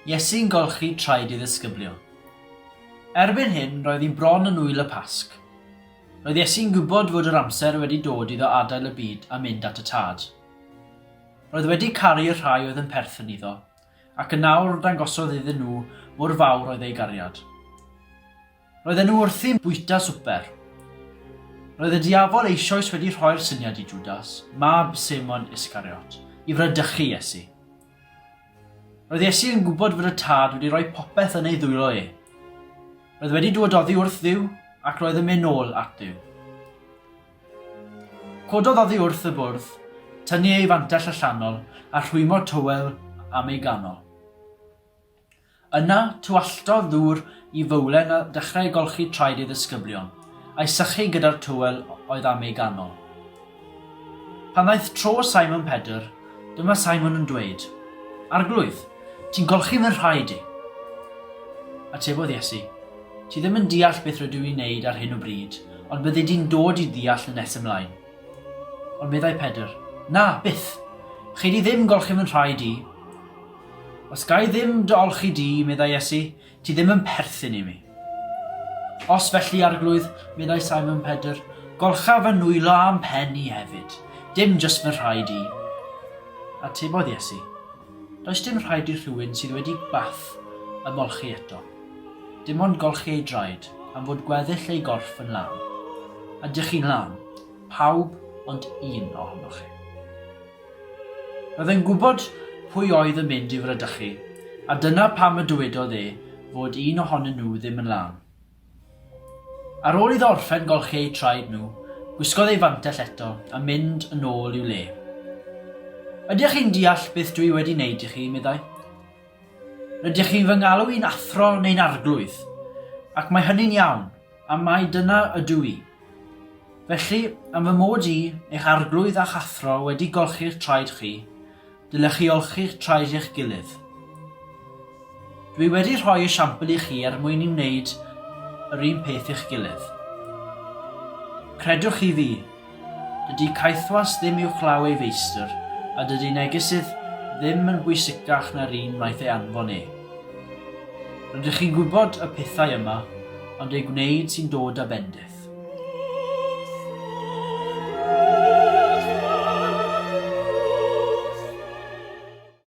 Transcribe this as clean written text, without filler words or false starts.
Iesu'n golchi traed ei ddisgyblion. Erbyn hyn, roedd hi'n bron yn ŵyl y Pasg. Roedd Iesu'n gwybod fod yr amser wedi dod iddo adael y byd a mynd at y Tad. Roedd wedi caru'r rhai oedd yn perthyn iddo, ac yn awr dangosodd iddyn nhw mor fawr oedd ei gariad. Roedden nhw wrthi'n bwyta swper. Roedd y diafol eisoes wedi rhoi'r syniad i Jwdas, mab Seimon Iscariot, i fradychu Iesu. Roedd Iesu yn gwybod fod y Tad wedi rhoi popeth yn ei ddwylo e. Roedd wedi dod oddi wrth Dduw ac roedd yn mynd nôl at Dduw. Cododd oddi wrth y bwrdd, tynnu ei fantell allanol a rhwymo tywel am ei ganol. Yna, tywalltodd ddŵr i fowlen a dechrau golchi traed ei ddisgyblion, a'i sychu gyda'r tywel oedd am ei ganol. Pan ddaeth tro Simon Pedr, dyma Simon yn dweud, Arglwydd, ti'n golchi fy nhraed i! Atebodd Iesu, Ti ddim yn deall beth rydw i'n wneud ar hyn o bryd, ond byddi di'n dod i ddeall yn nes ymlaen. Ond meddai Pedr, Na, byth! Chei di ddim golchi fy nhraed i! Os ga i ddim dy olchi di, meddai Iesu, ti ddim yn perthyn i mi. Os felly, Arglwydd, meddai Simon Pedr, golcha fy nwylo a'm pen i hefyd, dim jyst fy rhaid i. Atebodd Iesu, Does dim rhaid i rhywun sydd wedi bath ymolchi eto. Dim ond golchi ei draed, am fod gweddill ei gorff yn lân. A dych chi'n lân, pawb ond un ohonoch chi. Roedd e'n gwybod pwy oedd yn mynd i fradychu, a dyna pam y dywedodd e fod un ohonyn nhw ddim yn lân. Ar ôl iddo orffen golchi eu traed nhw, gwisgodd ei fantell eto a mynd yn ôl i'w le. Ydych chi'n deall beth dw i wedi wneud i chi? meddai. Rydych chi'n fy ngalw i'n athro neu'n arglwydd, ac mae hynny'n iawn, am mai dyna ydw i. Felly, am fy mod i, eich arglwydd a'ch athro, wedi golchi'ch traed chi, dylech chi olchi'ch traed eich gilydd. Dwi wedi rhoi esiampl i chi er mwyn i wneud yr un peth i'ch gilydd. Credwch chi fi, dydy caethwas ddim uwchlaw ei feistr, a dydy negesydd ddim yn bwysicach na'r un wnaeth ei anfon e. Rydych chi'n gwybod y pethau yma, ond eu gwneud sy'n dod â bendith.